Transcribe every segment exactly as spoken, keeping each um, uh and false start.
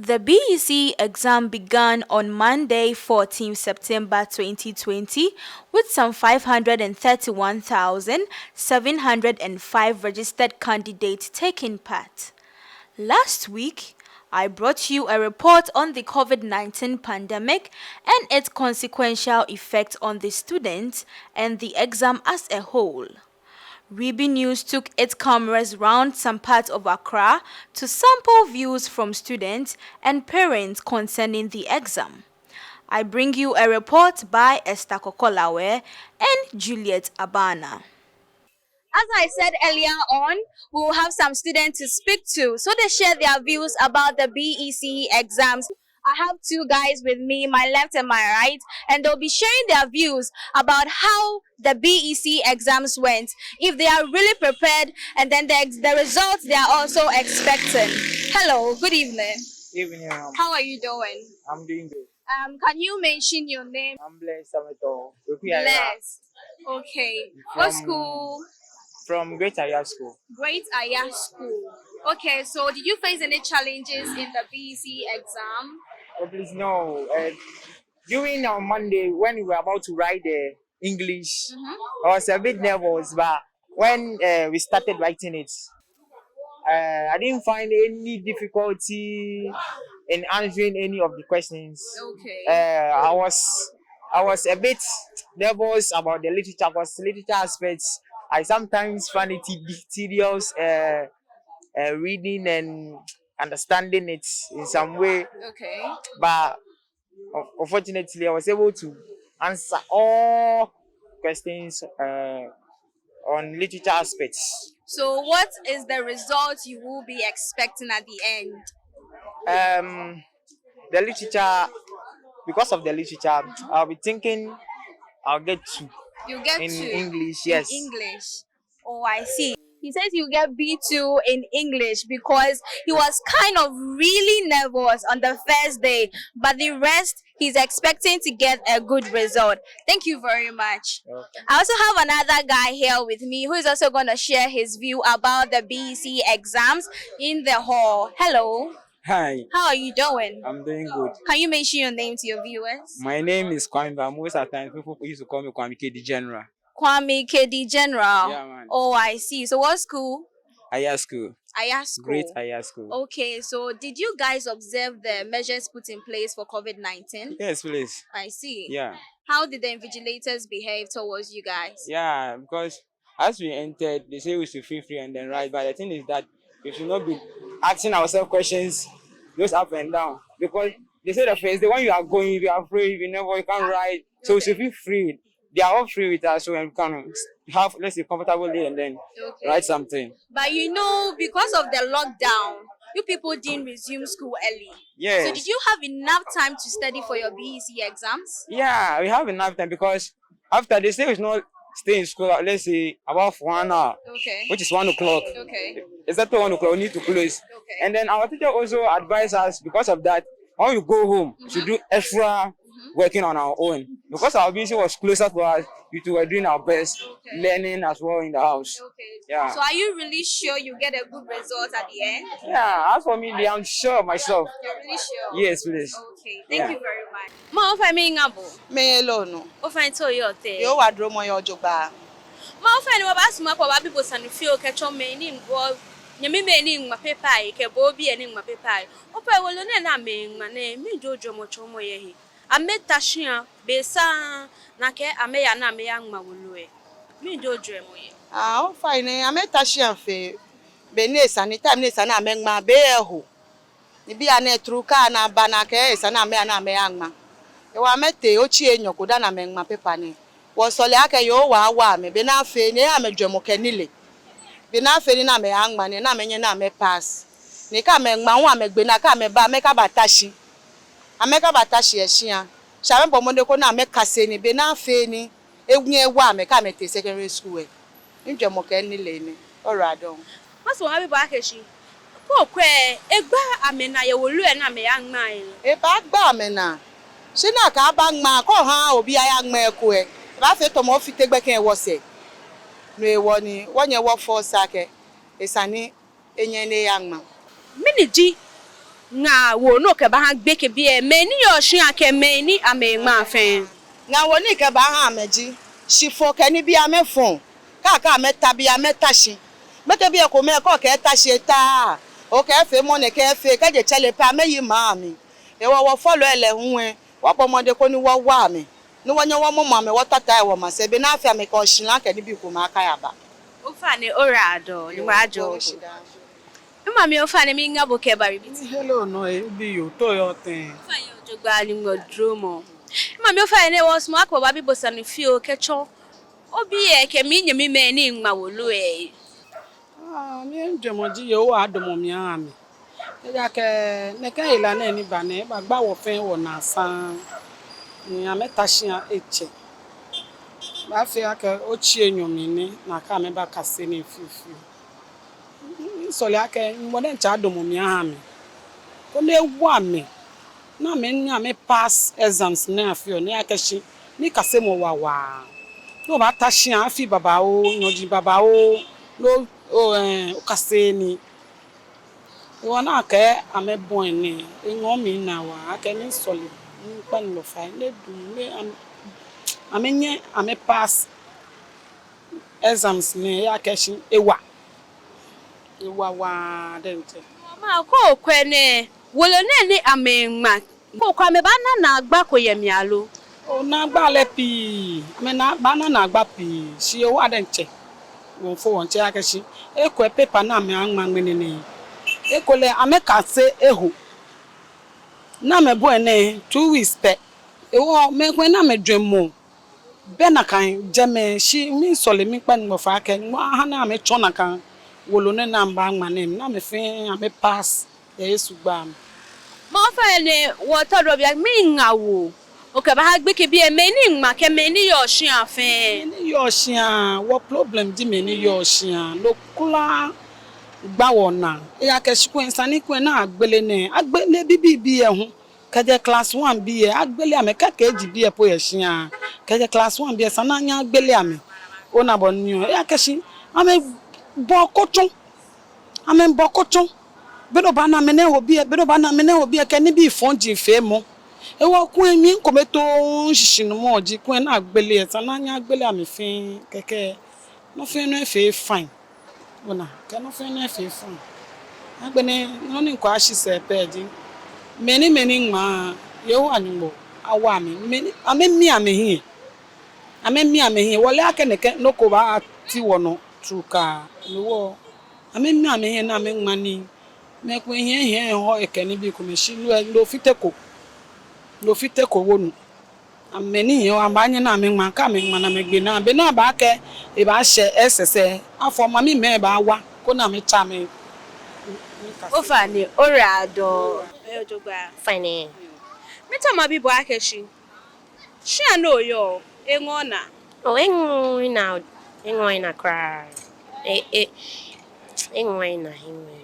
The B E C E exam began on Monday, fourteenth September twenty twenty, with some five hundred and thirty-one thousand seven hundred and five registered candidates taking part. Last week, I brought you a report on the COVID nineteen pandemic and its consequential effect on the students and the exam as a whole. Weebee News took its cameras round some parts of Accra to sample views from students and parents concerning the exam. I bring you a report by Esther Kokolaweh and Juliet Abana. As I said earlier on, we will have some students to speak to so they share their views about the B E C E exams. I have two guys with me, my left and my right, and they'll be sharing their views about how the B E C E exams went, if they are really prepared, and then the, ex- the results they are also expecting. Hello, good evening. Evening, ma'am. How are you doing? I'm doing good. Um, can you mention your name? I'm Blessed Sameto. Okuyaira. Blessed. Okay. What From- school? From Great Aya School. Great Aya School. Okay, so did you face any challenges in the B E C E exam? Oh, please, no. Uh, during our Monday, when we were about to write the English, Mhm. I was a bit nervous, but when uh, we started writing it, uh, I didn't find any difficulty in answering any of the questions. Okay. Uh, I was I was a bit nervous about the literature because literature aspects I sometimes find it tedi- tedious uh, uh, reading and understanding it in some way. Okay. But un- unfortunately, I was able to answer all questions uh, on literature aspects. So, what is the result you will be expecting at the end? Um, the literature, because of the literature, I'll be thinking I'll get two You get in two English. Yes. in English. Oh, I see. He says you get B two in English because he was kind of really nervous on the first day, but the rest he's expecting to get a good result. Thank you very much. Okay. I also have another guy here with me who is also going to share his view about the B E C E exams in the hall. Hello. Hi, How are you doing? I'm doing good. Can you mention your name to your viewers? My name is Kwame, but most of the time people used to call me Kwame K D General. Kwame K D General. Yeah, man. Oh, I see. So what school? Aya School. Aya School. Great Aya School. Okay, so did you guys observe the measures put in place for COVID nineteen? Yes, please. I see. Yeah. How did the invigilators behave towards you guys? Yeah, because as we entered, they say we should feel free and then write. But the thing is that we should not be asking ourselves questions, those up and down. Because they say the first day when you are going, you are afraid, you never, you can't write. So we should feel free. They are all free with us, so we can have, let's say, comfortable day and then Okay. write something. But you know, because of the lockdown, you people didn't resume school early. So Yes. did you have enough time to study for your B E C E exams? Yeah, we have enough time because after they say we should not stay in school, let's say, about for one hour, Okay. which is one o'clock. Okay. Exactly one o'clock, we need to close. Okay. And then our teacher also advised us because of that, when we go home, we should do extra working on our own. Because our B C was closer to us, we too were doing our best, Okay. learning as well in the house. Okay. Yeah. So are you really sure you get a good result at the end? Yeah, as for me, I'm sure of myself. You're really sure? Yes, please. Okay. Thank you very much. Ma, ofainɛ miiŋa bo. Mɛɛ lɛ nɔ? Ofainɛ te oyɔɔ tɛŋŋ? Yehowa duromɔ yɔɔ jogbaŋŋ. Ma, ofainɛ wɔbaasumɔ akɛ obabi bo sane fioo kɛtsɔɔ mɛi ni ŋma, nyɛmimɛi ni ŋma paper lɛ, kɛ bo obii lɛ ni ŋma paper lɛ. Opɛ wolo nɛɛ ni amɛŋma nɛɛ, mɛni ji ojwɛŋmɔ tsɔɔmɔ yɛ he? Amɛta shia be saŋŋ ni akɛ amɛya ni amɛyaŋma wolo lɛ. Mɛni ji ojwɛŋmɔ yɛ? Aa, ofainɛ, amɛta shia fe be ni esa ni, time ni esa ni amɛŋma, be lɛ eho. Ni bianɛ through kaa ni aba ni akɛ esa ni amɛya ni amɛyaŋma. Hewɔ amɛtee otsii enyɔ ko dani amɛŋma paper nɛɛ. Wɔsɔle akɛ Yehowa awa amɛ, bɔ ni afee ni amɛjwɛŋmɔ kɛ nilee. Bɔ ni afee ni amɛyaŋma nɛɛ, ni amɛnyɛ ni amɛ pass. Ni kɛ amɛŋma hu amɛgbe naa kɛ amɛba, amɛkabata shi. Amɛkabata shi yɛ shia. Shi amɛbɔ mɔdɛŋ ko ni amɛkase nii, bɔ ni afee ni ewu ewa amɛ kɛ amɛtee secondary school lɛ. Mijwɛŋmɔ kɛ nilee nɛ. Oyiwaladɔŋŋ. Masumɔ mabi bo akɛ shi, kɛ okwɛ, egba amɛnaa yɛ wolo lɛ ni amɛyaŋma lɛ? Ebaagba amɛnaa. Shi ni akɛ abaŋma, kɛ oha obi ayaŋma eko lɛ, ebaafee tamɔ ofite gbɛkɛ lɛ wɔsɛɛ. No hewɔ ni wɔnyɛ wɔ force akɛ esa ni enyɛ ni eyaŋma. Mɛni ji Ŋaawoo ni okɛbaaha gbekɛbii lɛ, mɛi ni yɔɔ shia kɛ mɛi ni amɛŋma fɛɛ. Ŋaawoo ni mikɛbaaha amɛ ji, shifo kɛ nibii amɛfɔ̃. Kɛ akɛɛ amɛta bii amɛta shi. Gbekɛbii lɛ komɛi kɛ okɛɛ ta shi etaaa. Okɛɛ feemɔ nɛkɛ efee, kɛjɛ tsɛre pɛ amɛyi maŋ mli. Hewɔ wɔ fɔlɔi lɛ hu lɛ, wɔbɔ mɔdɛŋ koni wɔwa amɛ. Ni wɔnyɛ wɔmɔmɔ amɛ wɔtata yɛ wɔmasɛi, be ni afee amɛkɛ oshara kɛ nibii komɛi akayaba. Ofainɛ, oyiwaladɔŋŋ, Nyɔŋmɔ ajɔɔ bo. Mimami, ofainɛ miiŋa bo kɛba bibii tɛŋŋ? Hello, no, eh, biyoo, te oyɔɔ tɛŋŋ? Ofainɛ, ojogbaŋŋ, Nyɔŋmɔ dromɔ. Mimami, ofainɛ wɔsumɔɔ akɛ wɔbabi bo sane fioo kɛtsɔ obii lɛ kɛ minyɛmimɛi ni ŋma wolo lɛ. Ah, mijwɛŋmɔ ji Yehowa adamɔ mi aha amɛ. Ejaakɛ nɛkɛ hela nɛɛ ni ba nɛɛ, ebagba wɔ fɛɛ wɔnaa saŋŋ. Ni amɛta shia etsɛ. Baafee akɛ otsi enyɔ mli ni nakai amɛbakase nii fiofio. Misɔle akɛ Nyɔŋmɔ diɛŋtsɛ adamɔ mi aha amɛ. Koni ewa amɛ. Ni amɛnyɛ amɛ pass exams ni afeɔ ni akɛshi nikasemɔ wa waa. Ni obaata shia afii babaoo, nyɔji babaoo, ni o, o, eh, okaseee nii. Hewɔ ni akɛɛ amɛbɔi nɛɛ, eŋɔɔ mi naa waa, akɛ misɔle, mikpa Nyɔŋmɔ fai, ni edu, ni am-, amɛnyɛ amɛ pass exams nɛɛ, ejaakɛ shi ewa. Ewa waa diɛŋtsɛ. Mama, kɛ okwɛ nɛɛ, wolo nɛɛ ni amɛŋma, kɛ okwɛ amɛbaana naagba ko yɛ mli aloo? Oo, naagba lɛ pii, amɛnaa, baana naagba pii, shi Yehowa diɛŋtsɛ. Wɔmiifo wɔtsɛ akɛ shi, ekolɛ paper ni amɛŋma ŋmɛnɛ nɛɛ, ekolɛ amɛkase eho. Ni amɛbɔi nɛɛ two weeks pɛ. Hewɔ mɛi komɛi ni amɛjwɛŋmɔ bɛ nakai jɛmɛ, shi misɔle mikpa Nyɔŋmɔ fai akɛ Nyɔŋmɔ aha ni amɛtsɔ nakai wolo nɛɛ ni amɛbaŋma nɛɛ, ni amɛ fɛɛ amɛ pass yɛ Yesu gbɛi amli. Mɔ fɛɛ ni wɔtɔ do biɛ, mɛi ŋaawoo okɛbaaha gbekɛbii lɛ, mɛi ni ŋma kɛ mɛi ni yɔɔ shia fɛɛ. Mɛi ni yɔɔ shia, wɔ problem ji mɛi ni yɔɔ shia, no kwraa gba wɔnaa. Ejaakɛ shi kulɛ sane kulɛ ni agbele nɛɛ, agbele bibii bii lɛ hu. Kɛjɛ class one bii lɛ, agbele amɛ, kɛ K G bii lɛ po yɛ shia. Kɛjɛ class one bii lɛ, esa ni anyɛ agbele amɛ. Ona bɔ ni yɔɔ, ejaakɛ shi amɛbɔ kɔtsɔ. Amɛbɔ kɔtsɔ. Be ni obaana mɛnɛ eho biɛ, be ni obaana mɛnɛ eho biɛ, kɛ nibii fɔji feemɔ. Hewɔ kulɛ mi ŋkome too mishishinumɔ ji kulɛ ni agbele, esa ni anyɛ agbele amɛ fɛɛ kɛkɛ. Nɔ fɛɛ nɔ efee fine. Ona, kɛ nɔ fɛɛ nɔ efee fine. Agbɛnɛ nɔ ni mikɛaashi sɛɛ pɛ ji, mɛi ni, mɛi ni ŋmaa, Yehowa Nyɔŋmɔ awa amɛ. Mɛi ni, amɛmia amɛhiɛ. Amɛmia amɛhiɛ. Wɔle akɛ nɛkɛ nɔ ko baati wɔnɔ trukaa. No hewɔ amɛmia amɛhiɛ ni amɛŋma nii. Mɛi komɛi hiɛ hiɛ hɔ ekɛ nibii komɛi shi no lɛ, no fiteko. No fiteko wonu. Amɛ ni hiɛ, amɛbaanyɛ ni amɛŋma, kɛ amɛŋma ni amɛgbe naa, be ni abaakɛɛ ebaashɛ S S S, afɔ mamimɛi baawa, koni amɛtsa amɛ. Ofainɛ, oyiwaladɔŋŋ. Ofainɛ. Miitao mabi bo akɛ shi, shia ni oyɔɔ, eŋɔɔ onaa? Oo, eŋɔɔɔ minaa, eŋɔɔɔ minaa kwraa. E, e, eŋɔɔɔ minaa, eŋɔɔɔ minaa.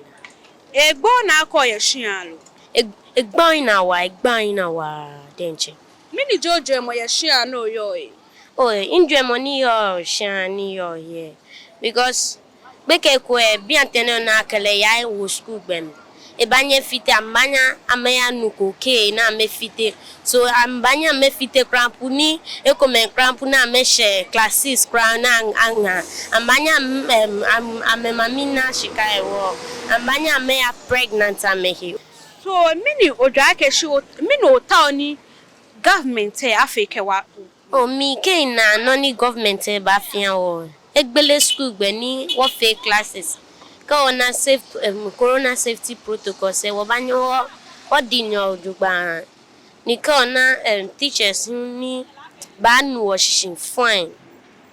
Egba onaa akɛ oyɛ shia lo? E, egba minaa waa, egba minaa waa diɛŋtsɛ. Mɛni ji ojwɛŋmɔ yɛ shia ni oyɔɔ lɛ? Oo, mijwɛŋmɔ ni yɔɔ shia ni miyɔɔ lɛ, because gbekɛ ko lɛ, bianɛ tɛŋŋ ni ona akɛ lɛ yawo school gbɛ mli. Ebaanyɛ efite, amɛbaanyɛ amɛyanuko kɛ ni amɛfite. So amɛbaanyɛ amɛfite kwraa po ni, ekomɛi kwraa po ni amɛshɛ class six kwraa ni aŋ-, aŋa. Amɛbaanyɛ am-, em, am-, amɛmami na shika hewɔ. Amɛbaanyɛ amɛya pregnant amɛhe. So mɛni ojwɛŋ akɛ shi o-, mɛni otaoɔ ni government lɛ afee kɛwa? Oo, mikɛɛ minaa nɔ ni government lɛ baafee aha wɔ. Egbele school gbɛ ni wɔfee classes. Kɛ wɔna safe, em, corona safety protocols lɛ, wɔbaanyɛ wɔ, wɔdi nɔ jogbaŋŋ. Ni kɛ wɔna, em, teachers hu ni baanu wɔshishi fine.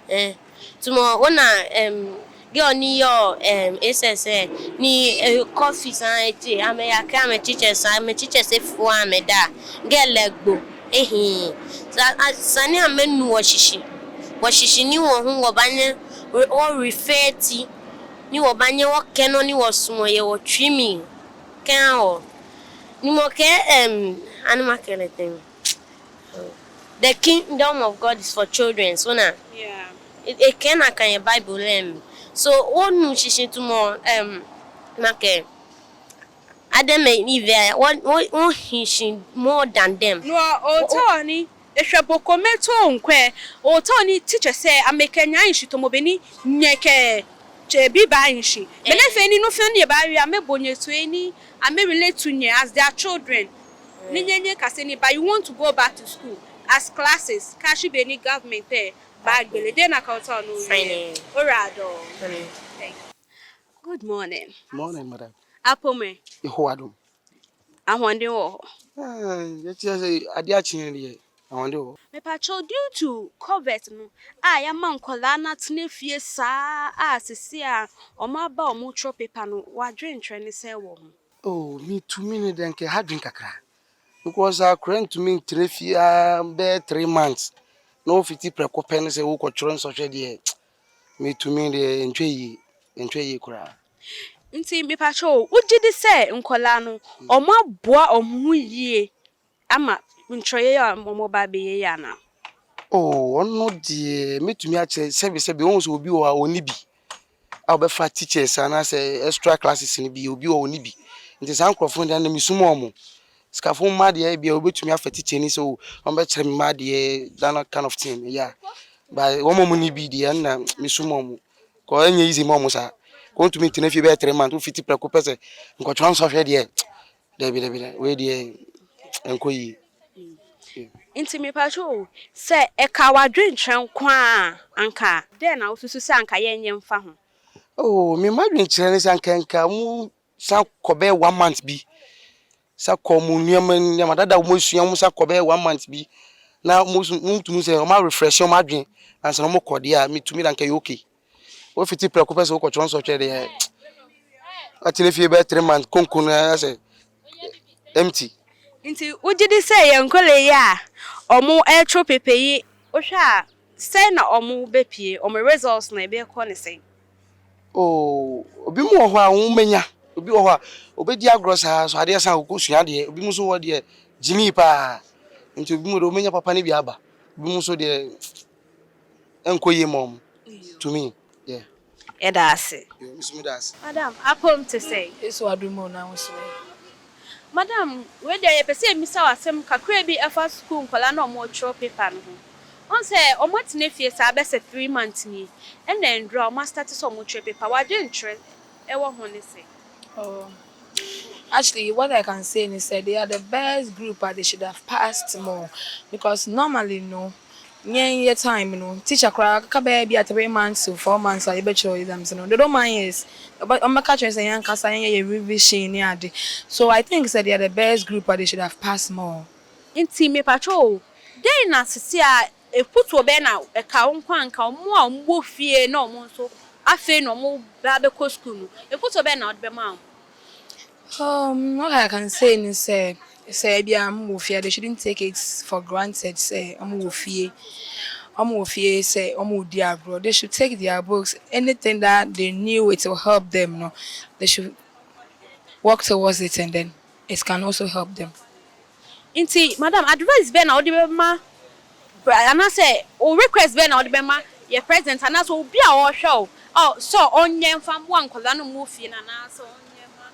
Eh, tamɔ ona, em, girl ni yɔɔ, em, S S S, ni, eh, kɔ fees aha eteŋ, amɛyakɛɛ amɛ teachers, amɛ teachers efo amɛ daa. Girl lɛ gbo, ehiii. Sa-, a-, esa ni amɛnu wɔshishi. Wɔshishi ni wɔ hu wɔbaanyɛ, wɔ, wɔ refer ti, ni wɔbaanyɛ wɔkɛɛ nɔ ni wɔsumɔɔ yɛ wɔtsui mli. Kɛha wɔ. Ni mɔ kɛ, em, ani makɛɛ lɛ tɛŋŋ. The kingdom of God is for children, so na. Yeah. E, ekɛɛ nakai yɛ Bible lɛ mli. So, wɔnu shishi tamɔ, em, makɛɛ, Adɛmɛ ni vɛ, wɔ, wɔ, wɔhi shi more than them. No, otao ni, eshwɛ bo kome to nkwɛ, otao ni teacher sɛ, amɛkɛ nyɛ ahi shi tamɔ bɔ ni nyɛkɛ, tsɛ bi baahi shi. Be ni fɛɛ ni nɔ fɛɛ ni baawie, amɛbo nyɛ toi ni, amɛ relate to nyɛ as their children. Ni nyɛ nyɛkase nii, but you want to go back to school as classes, kɛyashi be ni government pɛ baagbele, dɛn na otao ni owie? Fine. Oyiwaladɔŋŋ. Fine. Thank you. Good morning. Morning, madam. Apɔmɛ. Yehowa adom. Ahɔɔden wɔ hɔ? Eh, yɛte ase, adeɛ akye yɛn deɛ, ahɔɔden wɔ hɔ. Mepakyɛw, due to COVID no a yɛama nkwadaa no atena fie saa a sisi a wɔaba wɔtwerɛ paper no, w'adwenkyerɛ ne sɛn wɔ ho? Oh, mitumi ne dɛn kɛ ha dwen kakra. Because akwadaa ntumi ntra fie aa bɛyɛ three months. Na ofiti prɛko pɛ ne sɛ wokɔtwerɛ nsɔhwɛ deɛ, mitumi deɛ, ɛntwa yie, ɛntwa yie koraa. Nti mepakyɛw, wogye di sɛ nkwadaa no, wɔaboa wɔn ho yie ama ntwerɛeɛ a wɔba abɛyɛ yi anaa? Oh, ɔno deɛ, mɛtumi akyerɛ sɛbesɛbe, wɔn sɛ obi wɔ hɔ a ɔnni bi. A wɔbɛfa teachers anaasɛ extra classes no bi, obi wɔ hɔ a ɔnni bi. Nti saa nkurɔfoɔ no deɛ, na mesuma wɔn. Sikafo mma deɛ, ebia wɔbɛtumi afɛ teacher ni sɛ, oh, ɔmbɛkyerɛ me mma deɛ, that kind of thing, yeah. But wɔn a wɔnni bi deɛ, na mesuma wɔn. Kɔ ɛnyɛ easy ma wɔn saa. Kɔ ntumi ntena fie bɛyɛ three months, wofiti prɛko pɛ sɛ, nkɔtwerɛ nsɔhwɛ deɛ, dabi, dabi, dabi, wei deɛ, ɛnkɔ yie. Nti mepakyɛw o, sɛ ɛka w'adwenkyerɛ nko a, anka dɛn na wosusu sɛ anka yɛnyɛ mfa ho? Oh, me m'adwenkyerɛ ne sɛ anka, anka mo san kɔ bɛyɛ one month bi. San kɔ mo nneɛma, nneɛma dada mo asua, mo san kɔ bɛyɛ one month bi. Na mo nso, mo ntumi sɛ, wɔn a refresh wɔn adwene, ansa na wɔkɔ deɛ a, metumi da anka ɛyɛ okay. Wofiti prɛko pɛ sɛ wokɔtwerɛ nsɔhwɛ deɛ, atena fie bɛyɛ three months, konko no ara sɛ empty. Nti wogye di sɛ yɛn nkɔlɛ yi a wɔn ɛretwerɛ paper yi, wohwɛ a, sɛn na wɔn bɛpue, wɔn results na ɛbɛkɔ ne sɛn? Oh, obi mu wɔ hɔ a wɔn mɛnya, obi wɔ hɔ a obɛdi agorɔ saa, so adeɛ san akokɔ sua adeɛ, obi mu nso wɔ deɛ gyimi paa, nti obi mu deɛ wɔmɛnya papa no bi aba, obi mu nso deɛ ɛnkɔ yie ma wɔn. To me, yeah. Yɛda ase. Yo, me nso meda ase. Madam, apɔm te sɛn? Yesu adom o, na wo nso ɛ? Madam, wei deɛ yɛpɛ sɛ yɛmmisa wo asɛm kakra bi ɛfa sukuu nkwadaa na wɔtwerɛ paper no ho. Wɔn sɛ wɔatena fie saa bɛsɛ three months ni. Ɛna ɛndura wɔn astate sɛ wɔtwerɛ paper. W'adwenkyerɛ ɛwɔ ho ne sɛn? Oh. Actually, what I can say is that they are the best group, but they should have passed more. Because normally, no, yɛn yɛn time no, teacher koraa, kaka bɛyɛ bi a three months to four months a yɛbɛtwerɛ exams no, dodo man years. But wɔn bɛka kyerɛ sɛ yɛn ankasa yɛnyɛ yɛn revision ne ade. So I think sɛ they are the best group, but they should have passed more. Nti mepakyɛw o, dɛn na sisi a afutuo bɛn na ɛka wo nko anka wɔn a wɔwɔ fie na wɔn nso afei na wɔba abɛkɔ sukuu no, afutuo bɛn na wode bɛma wɔn? Um, what I can say is sɛ, sɛ ebi a wɔwɔ fie a, they shouldn't take it for granted sɛ wɔwɔ fie, wɔwɔ fie sɛ wɔredi agorɔ. They should take their books, anything that they knew it will help them no, they should work towards it and then it can also help them. Nti, madam, advice bɛn na wode bɛma, anaasɛ wo request bɛn na wode bɛma yɛ president anaasɛ obi a ɔhwɛ wo, ɔ, sɛ ɔnyɛ mfa mmoa nkwadaa no a wɔwɔ fie no anaasɛ ɔnyɛ mma?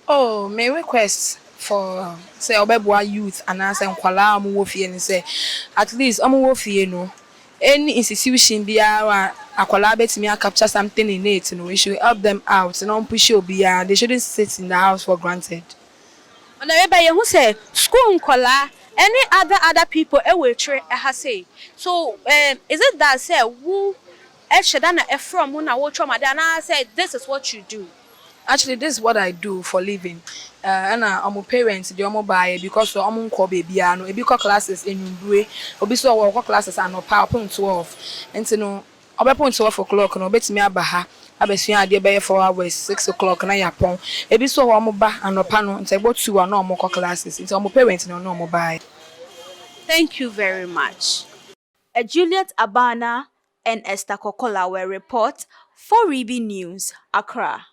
Oh, me request for sɛ ɔbɛboa youth anaasɛ nkwadaa a wɔwɔ fie no sɛ, at least wɔwɔ fie no, any institution biara a akwadaa bɛtumi a capture something in it no, it should help them out. Na wɔn push obiara, they shouldn't sit in the house for granted. Ɔna yɛba yɛhu sɛ school nkwadaa, any other other people ɛwɔ akyire ɛha sei. So um, is it that sɛ wo ɛhyɛ da na ɛfrɛ wɔn na wotwerɛ wɔn ade anaasɛ this is what you do? Actually, this is what I do for living. Uh, ɛna wɔn parents deɛ wɔn baayɛ because wɔn nkɔ baabiara no, ebi kɔ classes anwummere, obi nso wɔ hɔ ɔkɔ classes anɔpa ɔpon twelve. Nti no, ɔbɛpon twelve o'clock no, obetumi aba ha abɛsua adeɛ bɛyɛ four hours, six o'clock na yɛapɔn. Ebi nso wɔ hɔ wɔn ba anɔpa no, nti ɛbɔ two a na wɔn kɔ classes, nti wɔn parents na wɔn baayɛ. Thank you very much. A Juliet Abana and Esther Kokola were report for Ribi News, Accra.